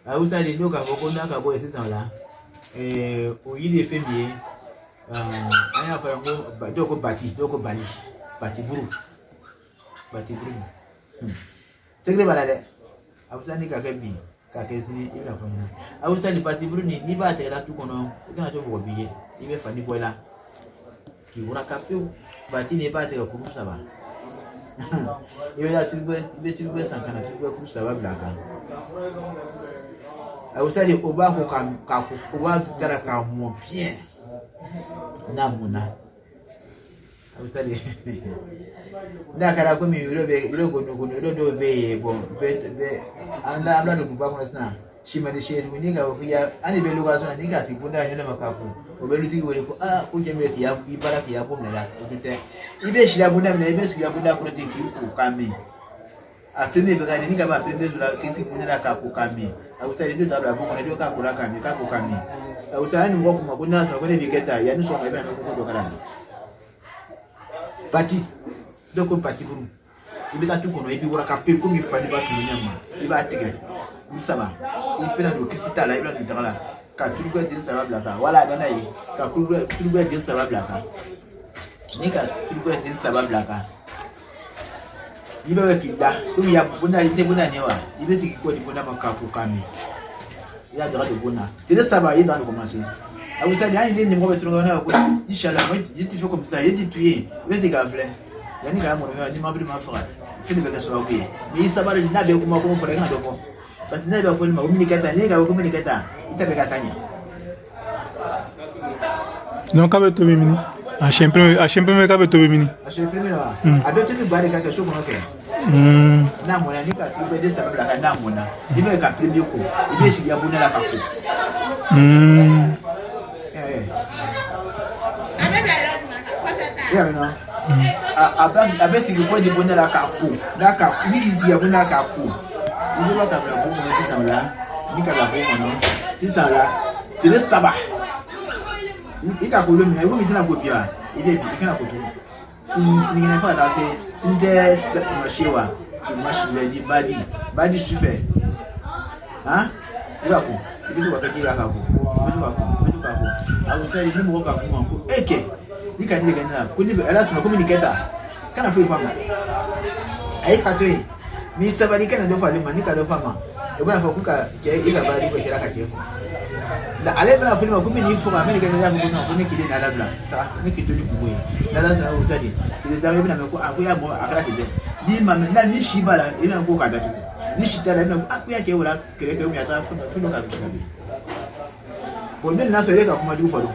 Awusa de n'o k'a fɔ ko n'a ka bɔ yen sisan o la, o yiri ye fɛn min ye, an y'a fɔ yan ko dɔw ko bati, dɔw ko bali, batiburu, batiburu. Secret b'a la dɛ. Awusa ni ka kɛ bi k'a kɛ sini, i bɛna fɔ ɲɛna. Awusa ni batiburu nin, n'i b'a tigɛ la tu kɔnɔ, i kana to mɔgɔ b'i ye, i bɛ fani bɔ i la k'i waraka pewu. Bati nin, i b'a tigɛ kuru saba, i bɛ taa turubɛ, i bɛ turubɛ san ka na turubɛ kuru saba bila a kan. Awusa de, o b'a ko ka ko, o b'a dara k'a mɔ bien. N'a mɔnna, awusa de, n'a kɛra komi yɔrɔ bɛ yɔrɔ ko nugu, yɔrɔ dɔw bɛ yen, bɔn, bɛɛ an la, an bila duguba kɔnɔ sisan, si man di si ye tuguni. Ka fɔ k'i ya hali bɛ location na, n'i ka sigi bonda ɲɛnama k'a ko, o bɛ lutigi wele ko aa, ko jɛn bɛ k'i ya i baara k'i ya bon minɛ la. O dun tɛ, i bɛ sira bonda minɛ, i bɛ sigi bonda kɔnɔ ten k'i ko k'a min. A premier bɛ ka di ni ka ban, a premier dɔrɔn k'i sigi bonda la k'a ko k'a min. A bɛ se dɔ ta bila bon kɔnɔ, dɔ k'a ko la k'a min, k'a ko k'a min. A bɛ se hali ni mɔgɔ kuma ko n'a sɔrɔ ko ne b'i kɛ tan, yanni sɔgɔma i bɛna mɛn ko dɔ kɛra la. Bati, dɔw ko batiburu. I bɛ taa tu kɔnɔ, i bɛ waraka pe komi faliba tun bɛ ɲɛ ma, i b'a tigɛ kuru saba, i bɛna don kisi t'a la, i bɛna don daga la ka turubɛ den saba bila kan, wala a nana ye ka turubɛ den saba bila kan. Ni ka turubɛ den saba bila kan, i bɛ k'i da komi ya bonda, i tɛ bonda ɲɛ wa, i bɛ sigi kɔ di bonda ma k'a ko k'a min, i y'a daga don bon na tile saba, i ye daga commencer. A bɛ sa hali ni ɲɛmɔgɔ bɛ tulonkɛ n'a ye ko inchallah, moi je te fais comme ça, je te tuer, i bɛ segin k'a filɛ yanni k'a mɔnɔ ni mabili ma faga, fɛn de bɛ kɛ sababu ye. N'i sabali, n'a bɛ kuma ko fɔra, i kana dɔ fɔ, parce que n'a bɛ fɔ ne ma ko min kɛ tan, ne ka ko min kɛ tan, i ta bɛ ka taa ɲɛ. Donc k'a bɛ tobi mini a siɲɛ premier, a siɲɛ premier k'a bɛ tobi mini? A siɲɛ premier wa, a bɛ tobi ba de ka kɛ so kɔnɔ kɛ. N'a mɔnna, ni ka tulu bɛɛ den saba bila ka n'a mɔnna, i bɛ ka premier ko, i bɛ sigi ya bonda la ka ko. A bɛ bila yɔrɔ jumɛn kan kɔfɛ ta? I y'a mɛn wa? A bɛ sigi kɔ di bonda la k'a ko, n'a ka ni k'i sigi ya bonda la k'a ko, i bɛ ka bila bon kɔnɔ sisan o la, ni ka bila bon kɔnɔ sisan o la, tile saba i ka ko don min na, i komi i tɛna ko bi wa, i bɛ bi i kana ko tugun, sini, sinikɛnɛ, fo ka taa se sini tɛ dimanche wa, dimanche, lundi, mardi, mardi sufɛ han, i b'a ko, i bɛ to ka kɛ ji la k'a ko, i bɛ to ka ko, i bɛ to k'a ko. A ko sari ni mɔgɔ k'a fɔ ma ko e kɛ ni ka nin de kɛ ne la, ko ne bɛ ala sɔnna komi nin kɛ tan, kana foyi f'a ma, a ye ka to yen n'i sabali, kana dɔ fɔ ale ma. Ni ka dɔ fɔ a ma, o bɛna fɔ ko ka cɛ i ka baara ko kɛra ka cɛ fɔ nka ale bɛna fɔ ne ma ko min n'i fɔ ka min kɛ, ne y'a fɔ ko non, ko ne kelen na dabila taga, ne k'i to ni kungo ye. N'ala sɔnna o sa de, tile dama i bɛna mɛn ko a ko y'a bɔ a kɛra ten dɛ. N'i ma mɛn ni si b'a la, i bɛna ko k'a datugu, ni si t'a la, i bɛna ko a ko y'a cɛ wala kɛlɛ kɛ, a taara fɛn dɔ ka bin. Bon, ne nana sɔrɔ e ka kuma jugu fɔ don.